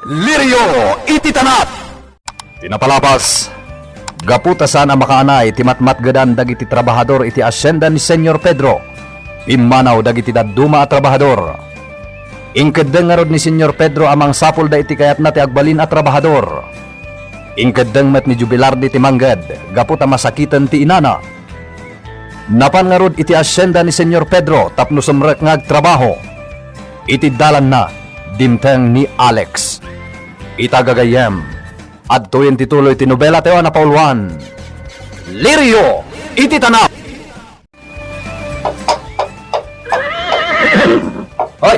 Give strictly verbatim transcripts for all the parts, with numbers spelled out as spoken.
Lirio iti tanap! Ti napalabas, gapu ta saan a makaanay ti matmatgedan dagiti trabahador iti asienda ni Señor Pedro, pimmanaw dagiti dadduma a trabahador. Inkeddeng ngarud ni Señor Pedro a mangsapulda iti kayatna ti agbalin a trabahador. Inkeddeng met ni Jubilardi ti mangged gapu ta masakiten ti inana. Napan ngarud iti asienda ni Señor Pedro tapno sumrek nga agtrabaho. Iti dalanna, dimteng ni Alex. Ita gagayyem, adtoyen ti tuloy ti nobela tayo a napauluan, Lirio iti Tanap! Hoy!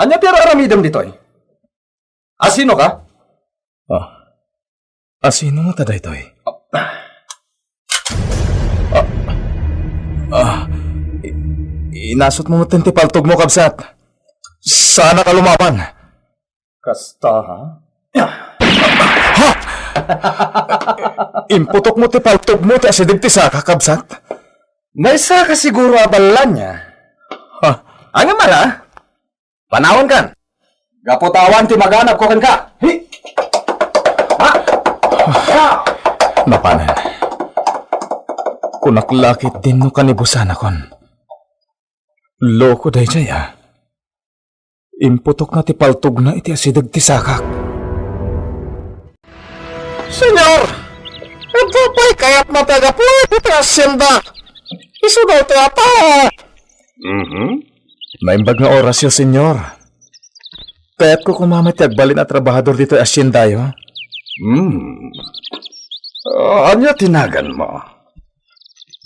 Ania ti ar-aramidem ditoy? Asino ka? Ah, asino ngata daytoy? Ah, ah, i-, inasutmo met ti paltogmo, kabsat. Saanka lumaban. Kasta, ha? Ha? Imputokmo ti paltogmo ti asideg ti saka, kabsat? Maysa ka siguro a ballania. Ha? Ania man a? Panawankan. Gapu ta awan ti maganabko kenka. Hi! Ha? Ha? Napanen. Kunak la ket dinno kanibusanakon. Loko daydiay a. Imputokna ti paltogna iti asideg ti sakak. Señor, adda pay kayatna ti agapu iti asienda. Isu daytoy a tao. Mhm. Naimbag nga orasyo, Señor. Kayatko koma met ti agbalin a trabahador ditoy asiendayo. Hmm. Ah, ania ti naganmo?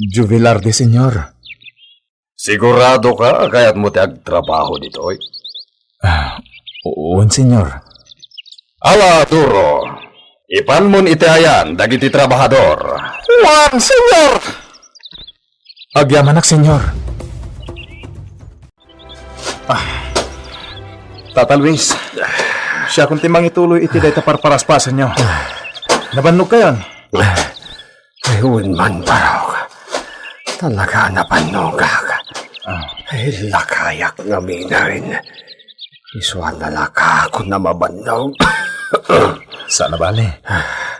Jubilardi, Señor. Siguradoka a kayatmo ti agtrabaho ditoy? Ah, wen, Señor. Ala, Duro, ipanmon iti ayan dagiti trabahador. Wen, Señor! Agyamanak, Señor. Ah, Tata Luis, siakon ti mangituloy iti dayta parparaspasenyo. Nabannogkayon? Ay, wen man, Barok. Talaga a napannogak. Ah. Ay, lakayak ngamin. Isu a nalakakon a mabannog. Saan a bale.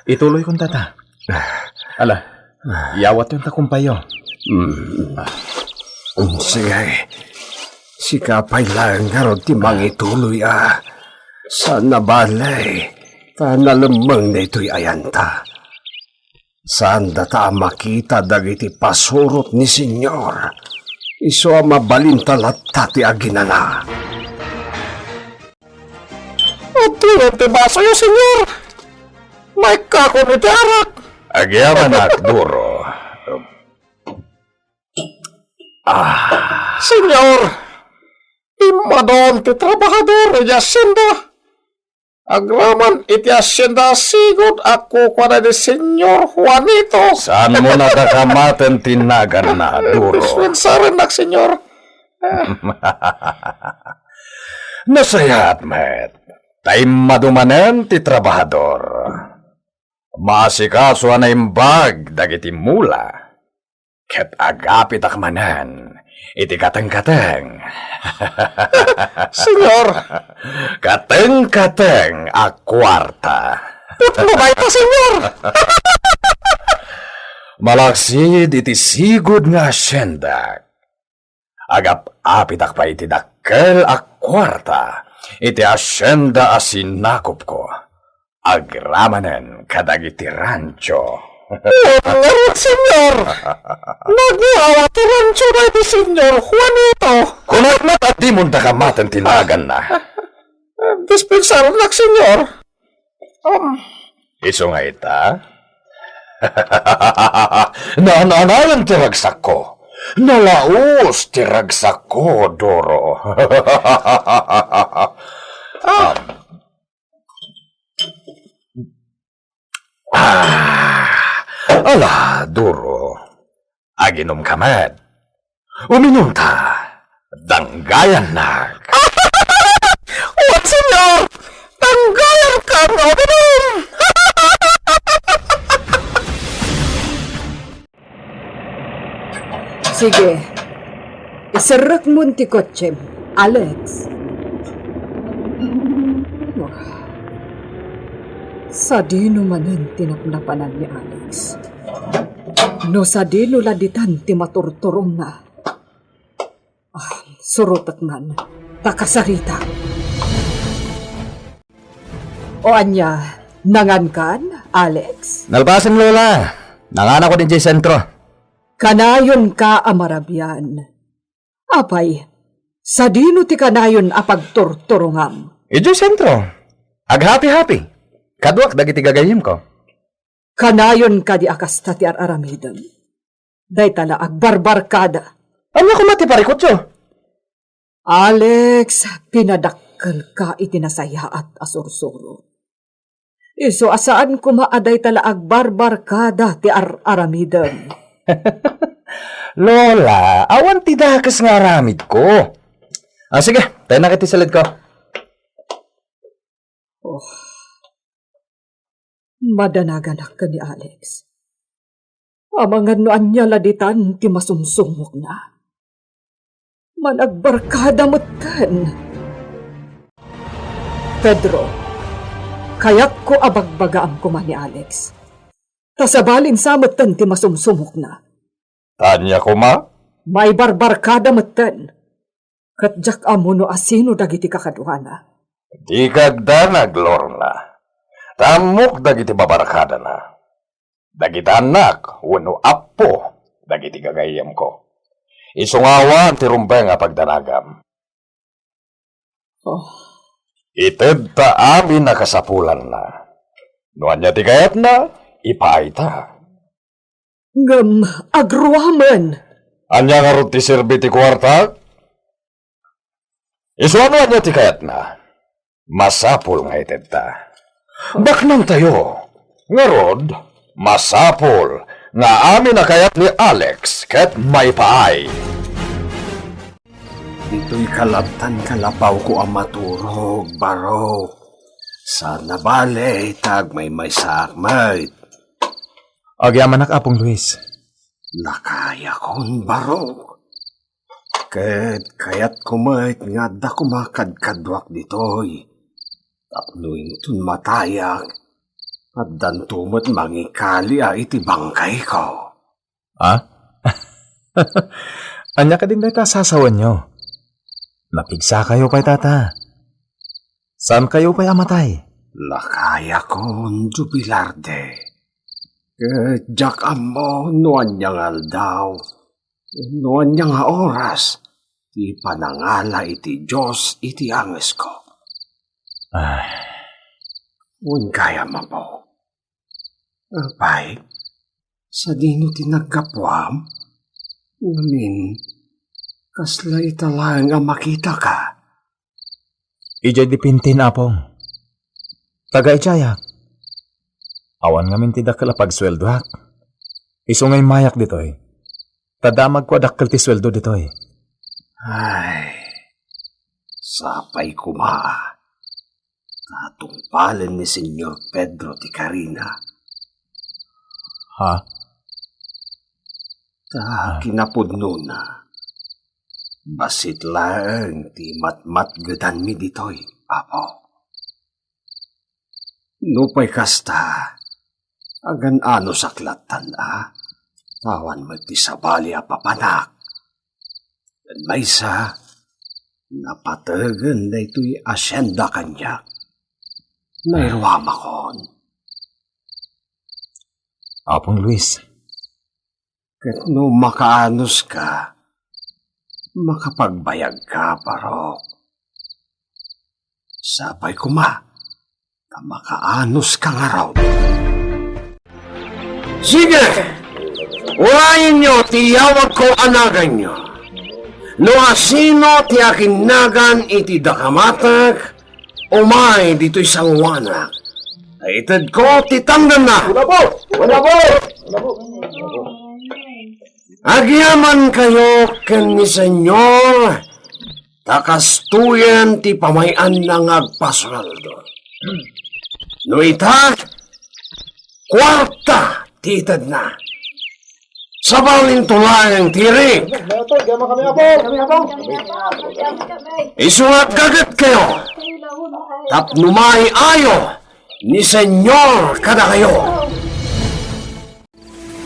Ituloykon, Tata. Ala, yawatyon ta kumpayo. Mm. Sige. Sika pay laeng ngarud ti mangituloy a. Saan a bale. Ta nalemmeng daytoy ayanta. Saandata a makita dagiti pasurot ni Señor. Isu a mabalinta latta ti aginana. Adtoyen ti basoyo, Señor. Maikkakon iti arak. Agyamanak, Duro. Ah. Señor, immadon ti trabahador iti asienda. Agraman iti asienda a sigud a kukuana ni Señor Juanito. Saanmo nadakamaten ti naganna, Duro? Dispensarennak, Señor. Nasayaat met. Ta immadu manen ti trabahador. Maasikaso a naimbag dagiti mula. Ket agapitak manen iti katengkateng. Señor! Katengkateng a kuarta. Putmo dayta, Señor! Malaksid iti sigud nga asiendak, agap-apitak pay iti dakkel a kuarta iti asienda a sinakopko. Agramanen kadagiti rancho. Wen ngarud, Señor! Nagyawa ti rancho daydi Señor Juanito. Kunak met a dimon dakamaten ti naganna. Dispensarennak, Señor. Um. Isu nga ita? Naan-anayon ti ragsakko. Nalaus ti ragsakko, Duro. Ah. Ah, ala, Duro. Aginomka met. Uminumta. Danggayannak. Wen, Señor! Danggayanka nga uminum! Sige. Iserrekmon ti kotsem, Alex. Sadino manen ti napnapanan ni Alex? No sadino la ditan ti maturturongna? Ah, surotek man, ta kasarita. O ania, nangankan, Alex? Nalpasen, Lola. Nanganakon idiay sentro. Kanayonka a marabian. Apay, sadino ti kanayon a pagturturongam? Idiay sentro. Aghapi-hapi. Kaduak dagiti gagayyemko. Kanayon kadi a kasta ti ar-aramidem? Dayta la agbarbarkada. Ania koma ti parikutyo? Alex, pinadakkelka iti nasayaat a sursuro. Isu a saan koma a dayta la agbarbarkada ti ar-aramidem. Lola, awan ti dakes nga aramidko. Ah, sige, tayennak iti silidko. Oh. Madanaganak ken ni Alex. Amangan no ania la ditan ti masumsumokna. Managbarkada metten. Pedro, kayatko a bagbagaam koma ni Alex. Ta sabalin sa metten ti masumsumokna. Ania koma? Maibarbarkada metten. Ket diak ammo no asino dagiti kakaduana. Dika agdanag, Lorna. Ta ammok dagiti babarkadana. Dagiti annak wenno appo dagiti gagayyemko. Isu nga awan ti rumbeng a pagdanagam. Oh. Itedta amin a kasapulanna. No ania ti kayatna, ipaayta. Ngem agruamen. Ania ngarud ti serbi ti kuartak? Isu a no ania ti kayatna, masapul nga itedta. Baknangtayo. Ngarud, masapul nga amin a kayat ni Alex ket maipaay. Ditoy kalattan kalapawko a maturog, Barok. Saan a bale, ta agmaymaysaak met. Agyamanak, Apong Luis. Lakayakon, Barok. Ket kayatko met nga adda koma kadkaduak ditoy. Tapno inton matayak, addanto met mangikali a iti bangkayko. Ah? Ania kadin dayta a sasawenyo? Napigsakayo pay, tata. Saankayo pay a matay? Lakayakon, Jubilarde. Ket diak ammo no ania nga aldaw, no ania nga oras, ti panangala iti Dios iti angesko. Ah. Wen kayam, Apo. Apay, sadino ti naggapuam? Ngamin, kasla ita laeng a makitaka? Idiay dipintin, Apong. Taga idiayak. Awan ngamin ti dakkel a pagsueldoak. Isu nga immayak ditoy. Ta damagko a dakkel ti sueldo ditoy. Ay, sapay koma. Ta tungpalen ni Señor Pedro ti karina. Ha? Ta kinapudnona, bassit laeng ti matmatgedanmi ditoy, Apo. Nupay kasta, agan-anusak lattan a, ta awan met ti sabali a papanak. Ken maysa, napategen daytoy asienda kaniak. Nairuamakon. Apong Luis. Ket no makaanuska, makapagbayagka, Barok. Sapay koma, ta makaanuska ngarud. Sige! Urayenyo ti iyawagko a naganyo. No asino ti akinnagan iti dakamatek, umay ditoy sangoanak. Ta itedko ti tangdanna. Wala po! Wala po! Agyamankayo ken ni Señor, ta kastoyen ti pamay-anna nga agpasueldo. No ita, kuarta ti itedna. Sabalinto laeng ti rik. Isu nga aggagetkayo tapno maayo ni Señor kadakayo.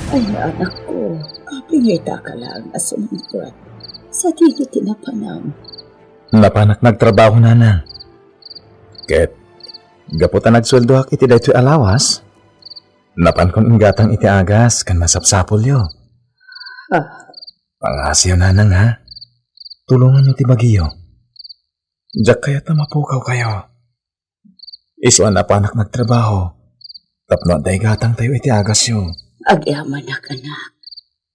Ay, anakko, apay nga ita ka laeng a sumungpet? Sadino ti napanam? Napanak nagtrabaho, nanang. Ket gapu ta nagsueldoak iti daytoy a lawas, napankon inggatang iti agas ken masapsapulyo. Ah. Pangngasiyo, nanang, ha? Tulonganyo ti bagiyo. Diak kayat a mapukawkayo. Isu a napanak nagtrabaho tapno adda igatangtayo iti agasyo. Agyamanak, anak.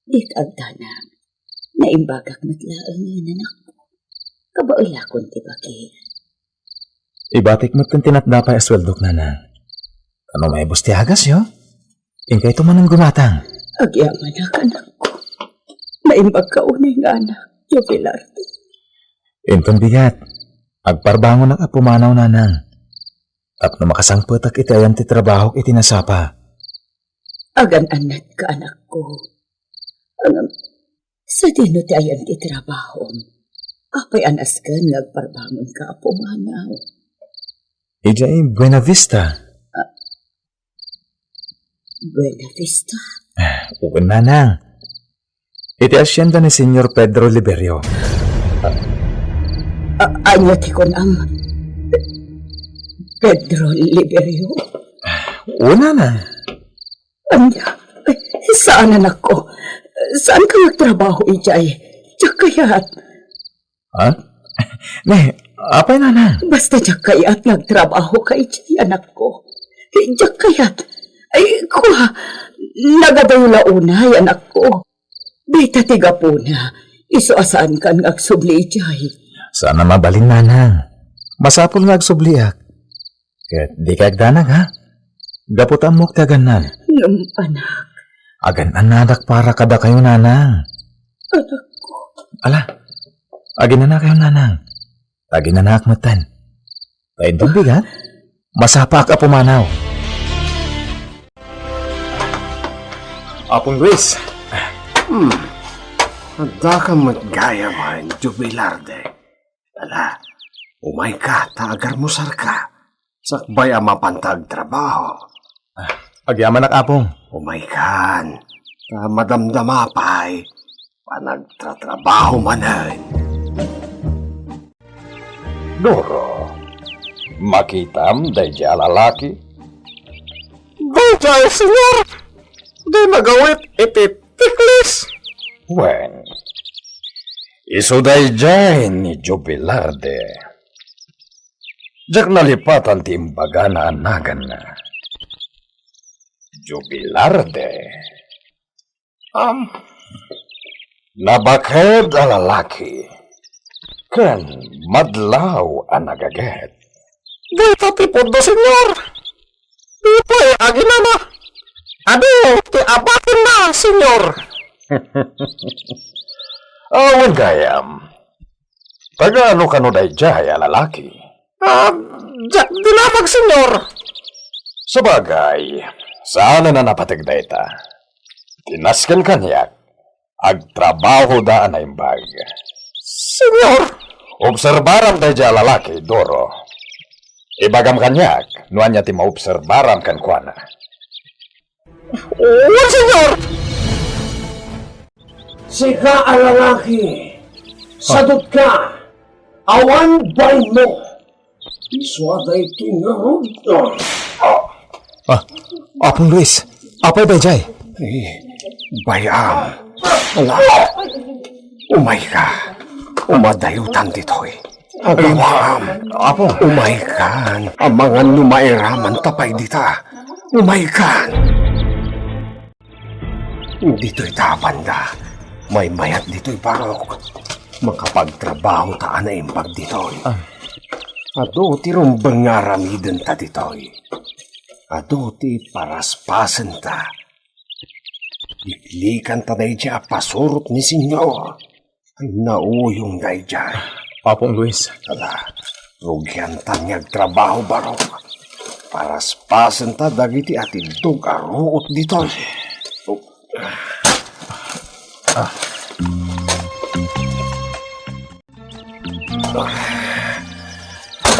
Dika agdanag. Naimbagak met laeng, anakko. Kabaelakon ti bagi. Ibatik met ti natdapay a sueldok, nanang. Tano maibus ti agasyo, inkayto manen gumatang. Agyamanak, anakko. Naimbagka unay nga anak, Jubilar. Inton bigat, agparbangonak a pumanaw, nanang. Tapno makasangpetak iti ayan ti trabahok iti nasapa. Agan-annatka, anakko. Ngem, sadino ti ayan ti trabahom? Apay a nasken nga agparbangonka a pumanaw? Idiay Buena Vista. Ah, Buena Vista? Ah, wen, nanang. Iti hacienda ni Señor Pedro Liberio. A-, ania ti kunam? Pedro Liberio? Wen, nanang. Ania? Ay, saan, anakko. Saanka nga agtrabaho idiay? Diak kayat. Ha? Ne, apay, nanang? Basta diak kayat nga agtrabahoka idiay, anakko. Diak kayat. Ay, kua, nagadayo la unay, anakko. Dayta ti gapuna, isu a saankan nga agsubli idiay. Saan a mabalin, nanang. Masapul nga agsubliak. Ket dika agdanag, ha? Gapu ta ammok ti agannan. Ngem, anak. Agan-annadak para kadakayo, nanang. Anakko. Ala, aginanakayo, nanang. Aginanaak metten. Ta inton bigat, masapaak a pumanaw. Apong Luis. Hmm. Addaka met gayam, Jubilarde. Ala, umayka ta agarmusarka. Sakbay a mapanta agtrabaho. Ah, agyamanak, Apong. Umaykan, ta madamdama pay, panagtratrabaho manen. Doro, makitam daydiay a lalaki? Daydiay, Señor, di nagawid iti tiklis. Wen, isu daydiay ni Jubilarde. Diak nalipatan ti imbagana a naganna. Jubilarde. Am, nabaked a lalaki ken madlaw a nagaget. Dayta ti pudno, Señor. Ditoy aginana. Adu ti abatenna, Señor. Awan gayam. Taga ano kano daydiay a lalaki? Ah, diak dinamag, Señor. Sabagay, saanen a napateg dayta. Ti nasken kaniak, agtrabahoda a naimbag. Señor! Obserbaram daydiay a lalaki, Doro. Ibagam kaniak no ania ti maobserbaram kenkuana. Wen, Señor! Sika a lalaki, sadutka, awan bainmo. Isu a daytoy ngarud. Ah, Apong Luis, apay daydiay? Eh, bay-am. Ala, umayka. Umadayotan ditoy. Agawaam. Apo. Umaykan. Amangan no mairamanta pay dita. Umaykan. Ditoy ta a banda. Maymayat ditoy, Barok. Makapagtrabaho ta a naimbag ditoy. Ah. Adu ti rumbeng nga aramidenta ditoy. Adu ti paraspasenta. Liklikanta daydiay a pasurot ni Señor. Ay, nauyong daydiay. Apong Luis. Ala, rugianta nga agtrabaho, Barok. Paraspasenta dagiti atiddog a ruot ditoy.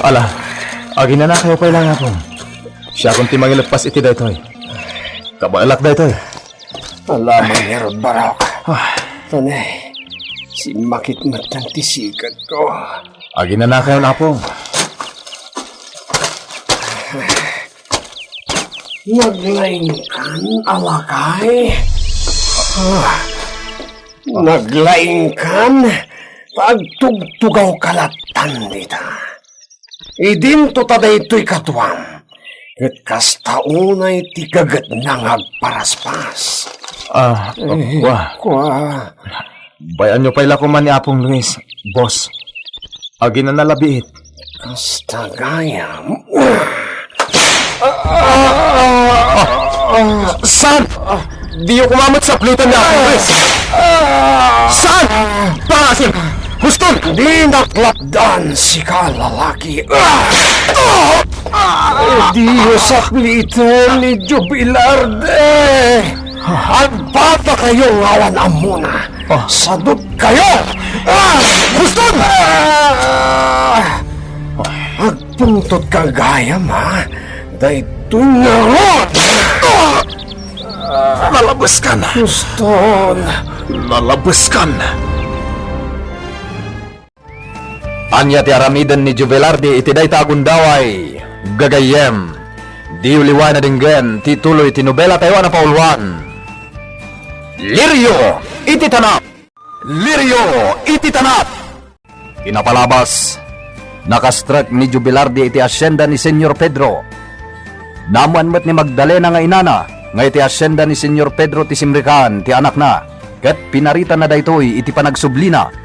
Ala, aginanakayo pay laeng, Apong. Siakon ti mangileppas iti daytoy. Kabaelak daytoy. Ala, mangyarod, Barok. Ah. Tanay, simmakit met ti sikatko. Aginanakayon, Apong. Naglaingkan a lakay. Ah. Naglaingkan, ta agtugtugawka lattan dita. Idinto ta daytoy katuam, ket kasta unay ti gagetna nga agparaspas. Ah, Eh, kua. Kua. Bay-anyo pay la koma ni Apong Luis, boss. Aginana labiit. Kasta gayam. Saan? Diyo koma met sapliten ni Apong Luis. Saan? Pangasim! Huston! Dinak lapdan, sika lalaki. Diyo sapliten ni Jubilarde. Agpatakayo nga awan ammona. Ah. Sadot kayo! Ah! Huston! Ah! Agpungtot ka gayam, ha? Daytoy ngarud! Ah! Nalabeskan! Huston! Nalabeskan! Ania ti aramiden ni Jubilardi iti dayta a gundaway, gagayyem? Diyo liwayan a denggen ti tuloy ti nobelatayo a napauluan, Lirio iti Tanap! Lirio iti Tanap! Kinapalabas, nakastrek ni Jubilardi iti asienda ni Señor Pedro. Naammoan met ni Magdalena nga inana nga iti asienda ni Señor Pedro ti simrekan ti anakna, ket pinaritanna daytoy iti panagsublina.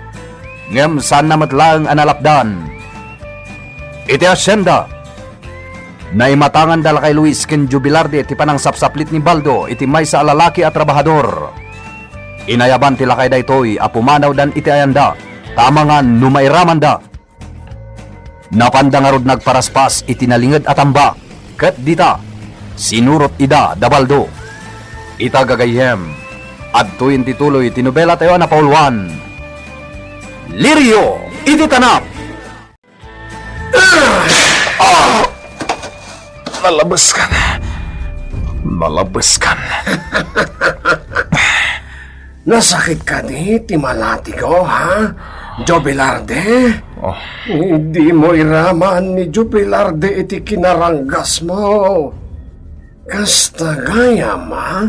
Ngem saanna met laeng a nalapdan. Iti asienda, naimatanganda lakay Luis ken Jubilardi ti panangsapsaplit ni Baldo iti maysa a lalaki a trabahador. Inayaban ti lakay daytoy a pumanawdan iti ayanda, ta amangan no mairamanda. Napanda ngarud nagparaspas iti nalinged a tamba, ket dita, sinurot ida da Baldo. Ita gagayyem, adtoyen ti tuloy ti nobelatayo a napauluan, Lirio iti Tanap! Ah! Nalabeskan. Nalabeskan. Nasakit kadi ti malatigo, ha? Jubilarde? Oh. Dimo iraman ni Jubilarde iti kinaranggasmo. Kasta gayam, ha?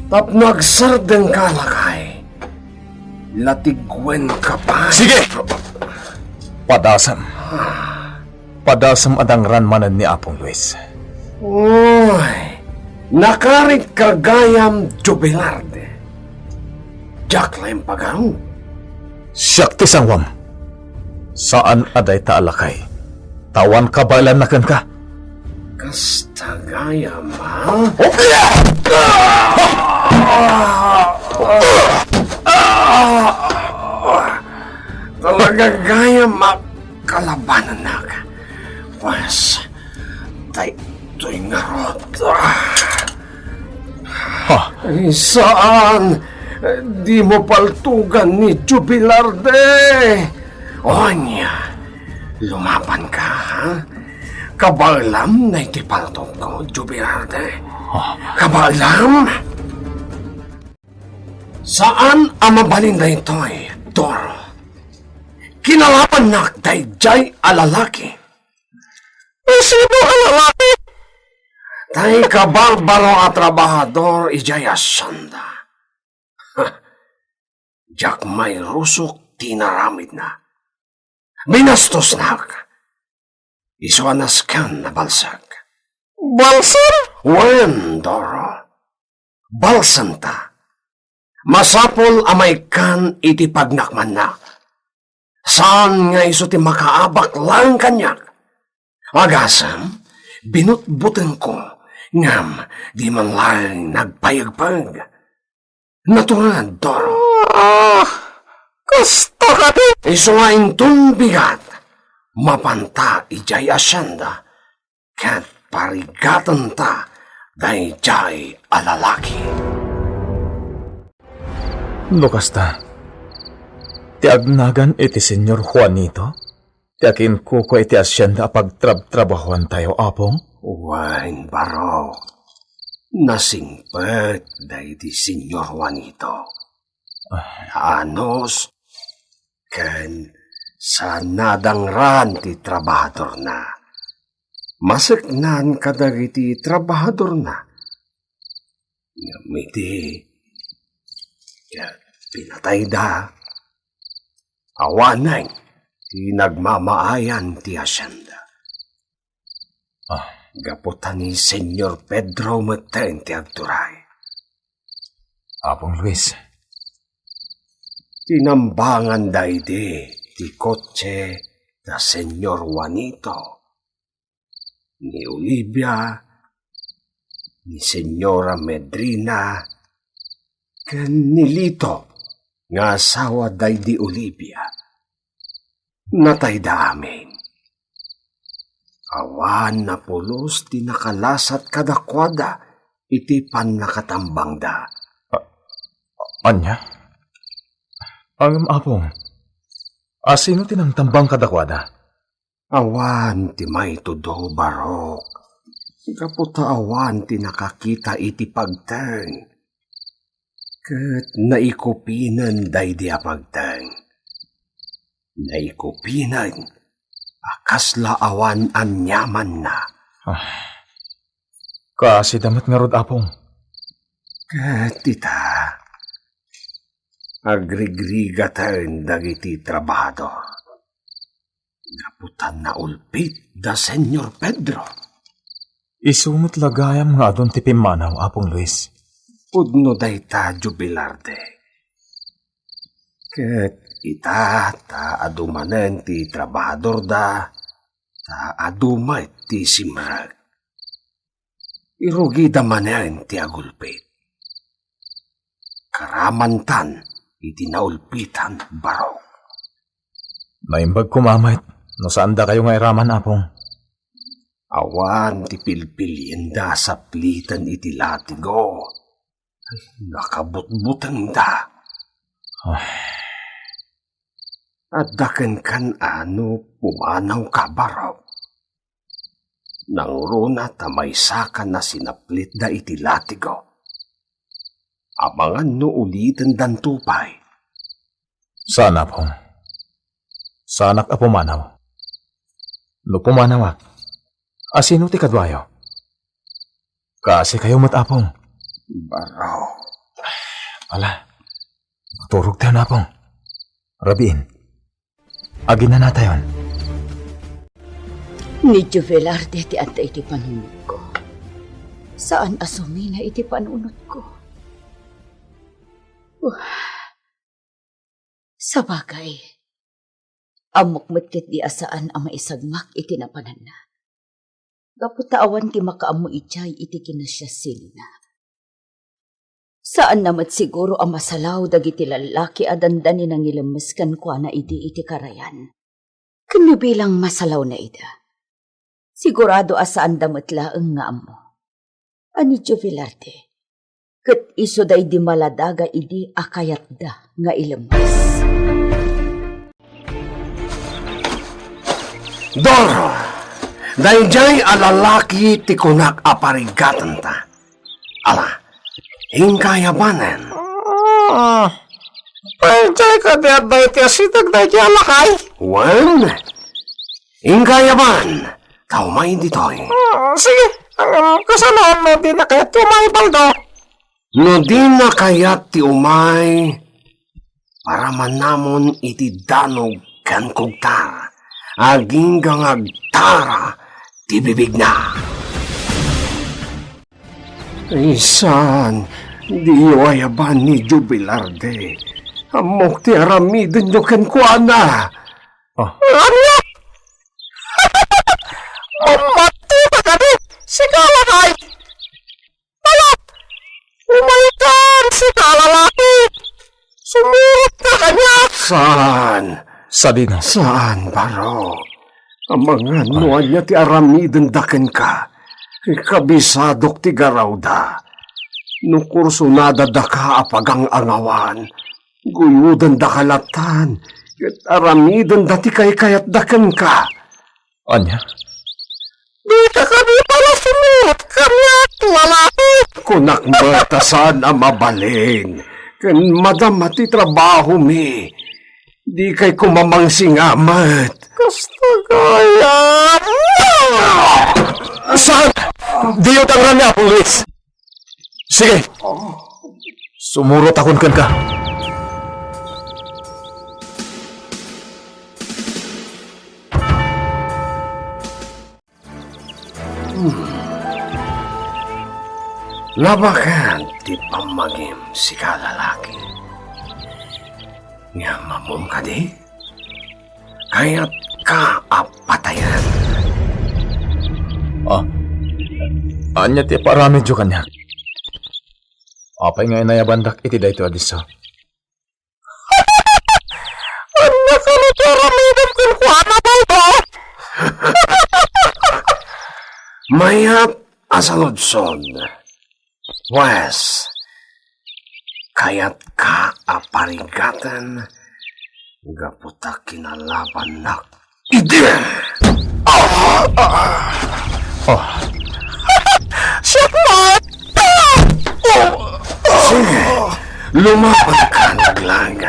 Tapno agsardengka, lakay. Latigwenka pay. Sige! Padasem. Padasem a dangran manen ni Apong Luis. Uy, nakaritka gayam, Jubilarde. Diak la impagarup. Siak ti sanguam. Saan a dayta a lakay. Ta awan kabaelanna kenka. Kasta gayam, ha? Talaga gayam a kalabanennak. Pues, daytoy ngarud. Ha? Ay, saan? Dimo paltugan ni Jubilarde. O ania, lumabanka, ha? Kabaelam na iti paltogko, Jubilarde. Ha? Kabaelam? Saan a mabalin daytoy, Doro. Kinalabannak daydiay a lalaki. Sino a lalaki? Tay kabarbaro a trabahador idiay asienda. Ha, diak mairusok ti inaramidna. Binastosnak. Isu a nasken a balsek. Balsem? Wen, Doro. Balsenta. Masapul a maikkan iti pagnakmanna. Saan nga isu ti makaabak laeng kaniak. Agasem, binutbutengko, ngem di man laeng nagpayegpeg. Natured, Doro. Ah, kasta kadi? Isu nga inton bigat, mapanta idiay asienda, ket parigatenta daydiay a lalaki. No kasta, ti agnagan iti Señor Juanito, ti akinkukua iti asienda a pagtrabtrabahuantayo, Apong? Wen, Barok, nasingpet daydi Señor Juanito. Ah. Naanus ken saan nadangran ti trabahadorna. Maseknan kadagiti trabahadorna. Ngem iti ket pinatayda, awanen ti nagmamaayan ti hacienda. Ah. Gapu ta ni Señor Pedro metten ti agturay. Apong Luis. Tinambanganda idi ti kotse da Señor Juanito, ni Olivia, ni Señora Medrina, ken ni Lito nga asawa daydi Olivia. Natayda amin. Awan napulos ti nakalasat kadakuada iti pannakatambangda. A-, ania? Ngem, Apong, a sino ti nangtambang kadakuada? Awan ti maitudo, Barok, gapu ta awan ti nakakita iti pagteng. Ket naikupinen daydi a pagteng. Naikupinen a kasla awan aniamanna. Ah, kaasida met ngarud, Apong. Ket ita, agrigrigaten dagiti trabahador. Gapu ta naulpit da Señor Pedro. Isu met la gayam nga adun ti pimmanaw, Apong Luis. Pudno dayta, Jubilarde. Ket ita ta adu manen ti trabahadorda, ta adu met ti simrek. Irugida manen ti agulpit. Karamantan iti naulpitan, Barok. Naimbag koma met no saandakayo nga iraman, Apong. Awan ti pilpilienda a sapliten iti latigo. Nakabutbutengda. Ay. Adda kenkan a no pumanawka, Barok. Nangruna ta maysakan a sinaplitda iti latigo. Amangan no ulitendanto pay. Saan, Apong. Saanak a pumanaw. No pumanawak, a sino ti kaduayo? Kaasikayo met, Apong. Barok. Ala, maturogtayon, Apong. Rabiin. Aginanatayon. Ni Juvelarde ti adda iti panunotko. Saan a sumina iti panunotko. Sabagay, ammok met ketdi a saan a maisagmak iti napananna. Gapu ta awan ti makaammo idiay iti kinasiasina. Saanna met siguro a masalaw dagiti lallaki a dandani nangilemmes kenkuana idi iti karayan. Ken no bilang masalawna ida, sigurado a saanda met laeng nga ammo. Ani Juvelarde, ket isu daydi maladaga idi a kayatda nga ilemmes. Doro, daydiay a lalaki ti kunak a parigatenta. Ala, inka ayabanen. Ah, daydiay kadi adda iti asideg daydiay a lakay? Wen, inka ayaban, ta umay ditoy. Ah, sige, ngem kasano no dina kayat ti umay, Baldo? No dina kayat ti umay, paramanamon iti danog ken kugtar, agingga nga agtara ti bibigna. Ay, saan, diyo ayaban ni Jubilarde. Ammok ti aramidenyo kenkuana. Ah. Ania? Mammatita kadi? Sika lakay! Ala! Umaykan, sika lalaki! Sumurotka kaniak! Saan? Sadino? Saan, Barok? Amangan no ania ti aramidenda kenka. Kabisadok ti garawda. No kursunada daka a pagang-angawan, guyodendaka latan, ket aramidenda ti kaykayatda kenka. Ania? Dika kadi palas Tumulot kaniak, lalaki. Kunak met a saan a mabalin ken madama ti trabahomi. Dikay kumamangsinga met. Kasta gayam. Saan? Diyo tangrani, Apo Luis. Sige. Sumurotakon kenka. Hmm. Labakan ti pammagim, sika lalaki. Ngem ammom kadi? Kayatka a patayen. Ah, ania ti ipaaramidyo kaniak? Apay nga inayabandak iti daytoy a disso? Ania kano ti aramidem kenkuana, Baldo? Mayat a saludson. Pues, kayatka a parigaten gapu ta kinalabannak idi. Ah! Ah! Oh. Siak met! Sige, lumaban ka, laglag.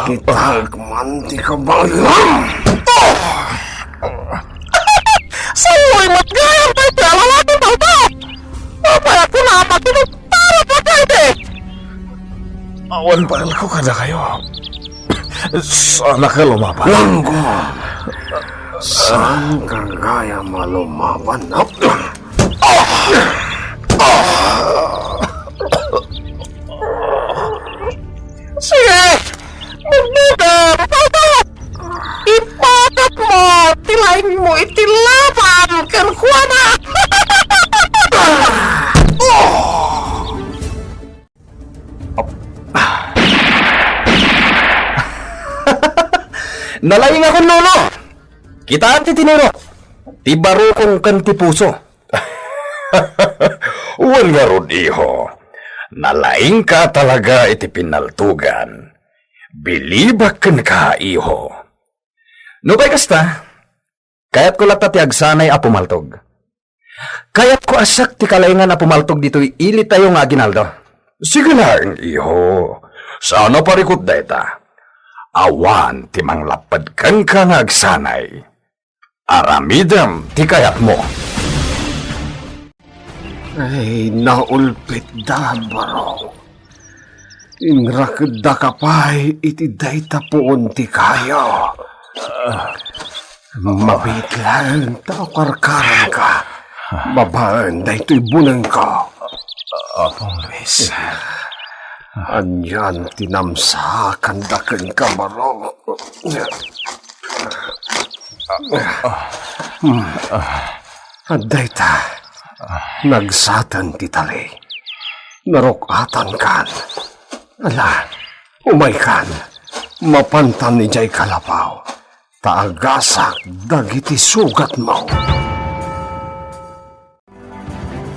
Kitak man ti kabaelam. Saoy met gayam daytoy a lalaki, Baldo. Apay a kunam a kinuntarat a pwede? Awan paelko kadakayo. Saan a ka lumaban? Langgam. Saan ka gayam a lumaban? Sige! Magbuga, Baldo! Ipakatmo ti laingmo iti laban kenkuana! Nalaingakon, Lolo! Kitaan ti tinirok, ti barukong ken ti puso. Wen ngarud, iho, nalaingka talaga iti pinnaltogan. Bilibak kenka, iho. Nupay kasta, kayatko latta ti agsanay a pumaltog. Kayatko a siak ti kalaingan a pumaltog ditoy ilitayo nga aginaldo. Sige laeng, iho. Saan a parikut dayta. Awan ti manglapped kenka nga agsanay. Aramidem ti kayatmo. Ay, naulpitda, Barok. Inrakeddaka pay iti dayta puon ti kayo. Mabiit laeng ta ukarkaranka babaen daytoy bunengko. Apong Luis. Anian ti namsaakan dakenka, Barok? Hmm. Adda ita, nagsaten ti tali. Naruk-atankan. Ala, umaykan. Mapantan idiay kalapaw, ta agasak dagiti sugatmo.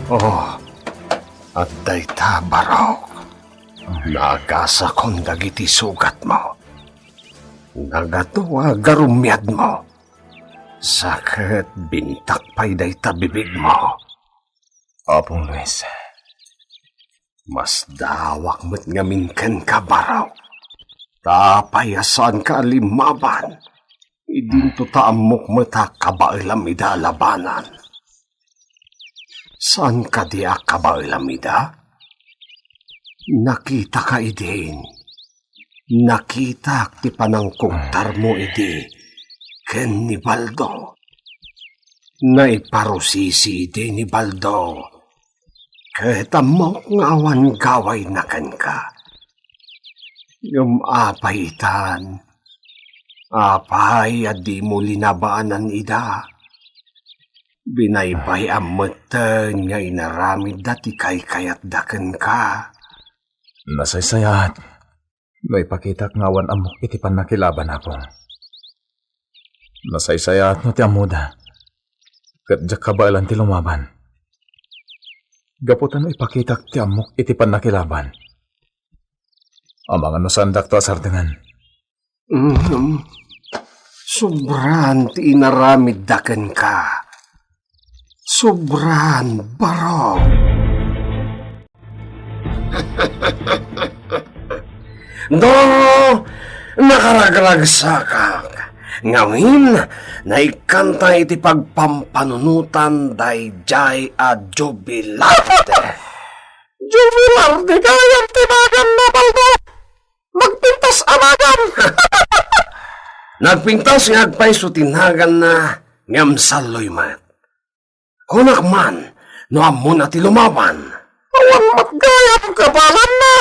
Oh, adda ita, Barok. Naagasakon dagiti sugatmo. Nagadu a garumiadmo. Sa ket bintak pay dayta bibigmo. Apong Luis. Masdaawak met ngamin kenka, Barok. Ta apay a saanka a limmaban? Idinto ta ammok met a kabaelam ida a labanan. Saan kadi a kabaelam ida? Nakitaka idin. Nakitak ti panangkugtarmo idi ken ni Baldo. Naiparusisi idi ni Baldo. Ket ammok nga awan gawayna kenka. Ngem apay itan? Apay a dimo linabanan ida? Binaybay-am metten nga inaramidda ti kaykayatda kenka. Nasaysayaat no ipakitak nga awan ammok iti pannakilaban, Apo. Nasaysayaat no ti ammoda, ket diak kabaelan ti lumaban. Gapu ta no ipakitak ti ammok iti pannakilaban, amangan no saandakto a sardengen. Mm, sobraan ti inaramidda kenka. Sobran barok. Doro, nakaragragsakak. Ngamin, naikkanta iti pagpampanunotan daydiay a jubilarte. Jubilarte gayam ti naganna, Baldo. Nagpintas a nagan. Nagpintas nga agpayso ti naganna, ngem salloy met. Kunak man, no ammona ti lumaban. Awan met gayam kabaelanna.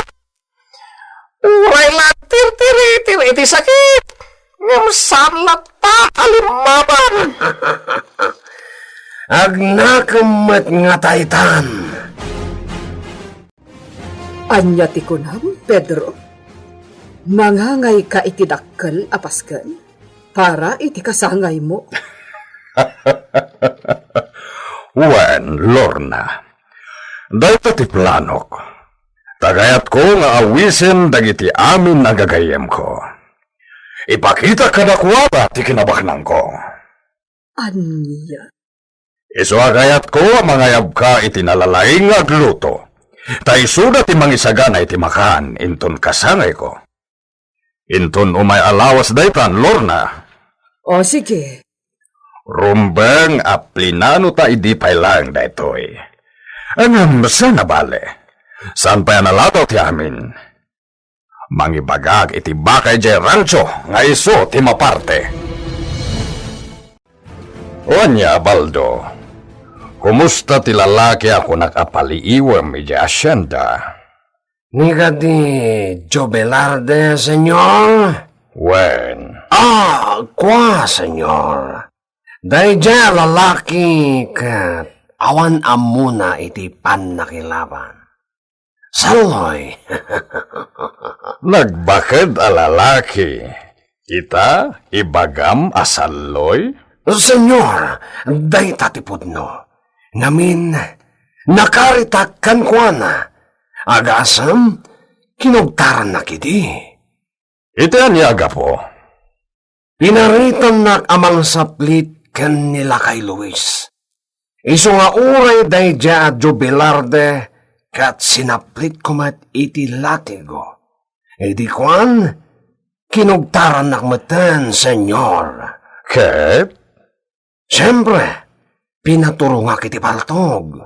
Uray la agtirtiritir iti sakit, ngem saan latta a limmaban. Agnakem met nga taytan. Ania ti kunam, Pedro? Mangangayka iti dakkel a pasken para iti kasangaymo? Wen, Lorna. Dayta ti planok. Ta kayatko nga awisen dagiti amin a gagayyemko. Ipakitak kadakuada ti kinabaknangko. Ania? Isu a kayatko a mangayabka iti nalalaing nga agluto. Ta isuda ti mangisagana iti makan inton kasangayko. Inton umay a lawas daytan, Lorna. O, sige. Rumbeng a plinanota idi pay laeng daytoy. Ngem saan a bale. Saan pay a nalataw ti amin. Mangibagak iti baka idiay rancho nga isu ti maparte. Ania, Baldo, kumusta ti lalaki a kunak a paliiwem idiay asienda? Ni kadi Jobelarde, senyor? Wen. Ah, kua, senyor. Daydiay a lalaki ket awan ammona iti pannakilaban. Salloy. Nagbaked a lalaki. Ita, ibagam a salloy? Senyor, dayta ti pudno. Ngamin, nakaritak kenkuana. Agasem, kinugtarannak idi. Iti ania a gapu? Pinaritannak a mangsaplit ken ni Lakay Luis. Isu nga uray daydiay a Jubilarde ket sinaplitko met iti latigo. Idi kuan, kinugtarannak metten, Senyor. Ket? Siempre, pinaturongak iti paltog.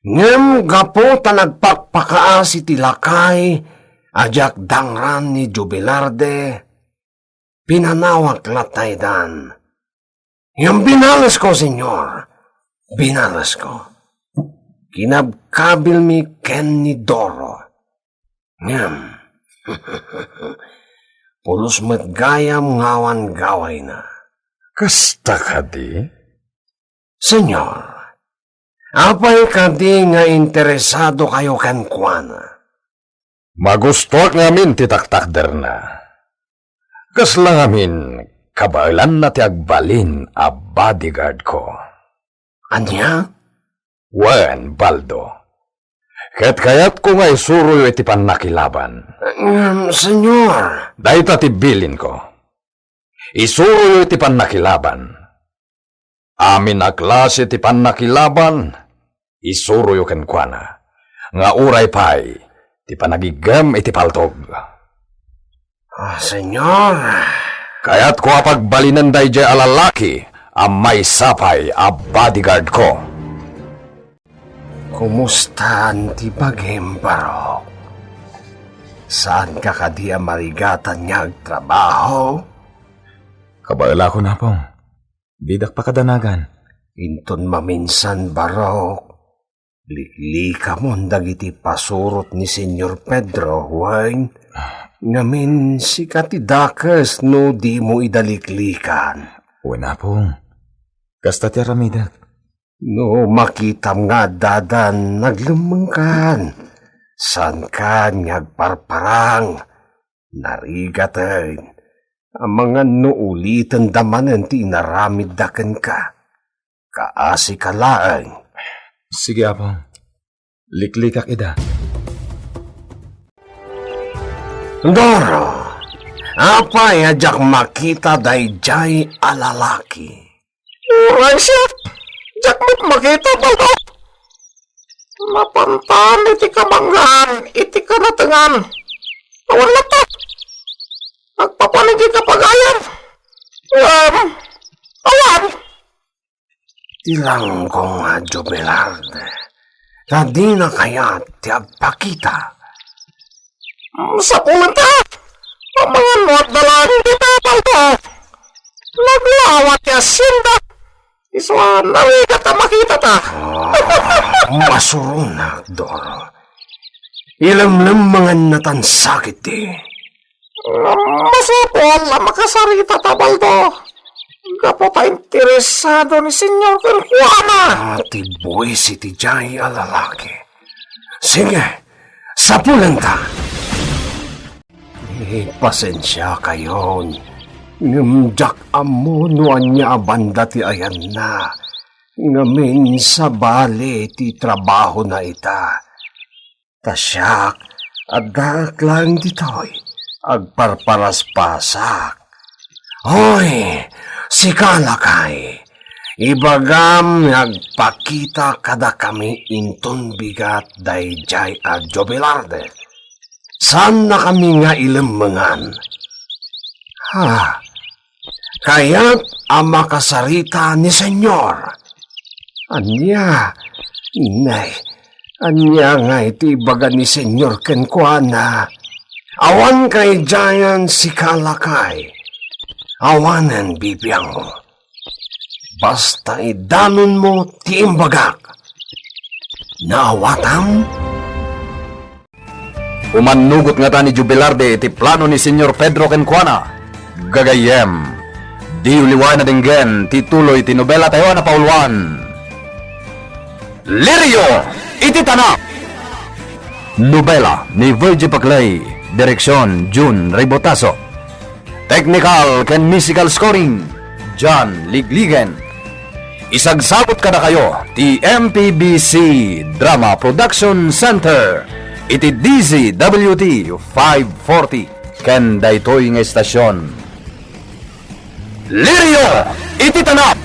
Ngem gapu ta nagpakpakaasi ti lakay a diak dangran ni Jubilarde, pinanawak latta idan. Ngem binalesko, Senyor. Binalesko. Kinabkabilmi ken ni Doro. Ngem, pulos met gayam nga awan gawayna. Kasta kadi? Senyor, apay kadi nga interesadokayo kenkuana? Magustoak ngamin ti taktakderna. Kasla ngamin kabaelanna ti agbalin a bodyguardko. Ania? Wen, Baldo. Ket kayatko nga isuroyo iti pannakilaban. Ngem, Senyor. Dayta ti bilinko. Isuroyo iti pannakilaban. Amin a klase ti pannakilaban, isuroyo kenkuana, nga uray pay ti panagiggem iti paltog. Ah, Senyor. Kayatko a pagbalinen daydiay a lalaki a maysa pay a bodyguardko. Kumustaan ti bagim, Barok? Saanka kadi a marigatan nga agtrabaho? Kabaelakon, Apong. Didak pakadanagan. Inton maminsan, Barok, liklikamon dagiti pasurot ni Senyor Pedro, wen? Ngamin, sika ti dakes no dimo ida liklikan. Wen, Apong. Kasta ti aramidek. No makitam nga addadan, naglemmengkan. Saankan nga agparparang. Narigaten. Amangan no ulitenda manen ti inaramidda kenka. Kaasika laeng. Sige, Apong. Liklikak ida. Doro, apay a diak makita daydiay a lalaki? Uray siak, Diak met makita, Baldo. Napantan iti kamanggaan iti kanatengan. Awan latta. Agpapan iti kapagayan. Ngem, awan. Ti langkong a Jubilard, ta dina kayat ti agpakita. Sapulenta, pamangan mo at dalan dita, Baldo. Naglawa ti hacienda. Isu a nawigat a makitata. Ah, masuronak, Doro. Ilemlemmengannatan sakit ti. Masapul a makasaritata, Baldo. Gapu ta interesado ni Senyor kenkuana. Ah, ti buis iti jay a lalaki. Sige, sapulenta. Eh, pasensiakayon, ngem diak ammo no ania a banda ti ayanna, ngamin sabali ti trabahona ita. Ta siak, addaak laeng ditoy, agparparaspasak. Hoy, sika lakay, ibagam nga agpakita kadakami inton bigat daydiay a Jubilard. Saannakami nga ilemmengan. Ha? Kayat a makasarita ni Senyor. Ania? Nay, ania nga iti ibaga ni Senyor kenkuana? Awan kay jayan sika lakay. Awanen bibiangmo. Basta idanonmo ti imbagak. Naawatam? Umannugot ngata ni Jubilarde iti plano ni Senyor Pedro kenkuana. Gagayyem, diyo liwaen a denggen ti tuloy ti nobela tayo a napauluan. Lirio iti Tanap. Nobela ni Virgie Paclay, direksyon Jun Raybotazo. Technical ken musical scoring, John Ligligen. Isagsabot kadakayo ti M P B C Drama Production Center iti D Z W T five forty ken daytoy nga estasyon. Lirio iti Tanap!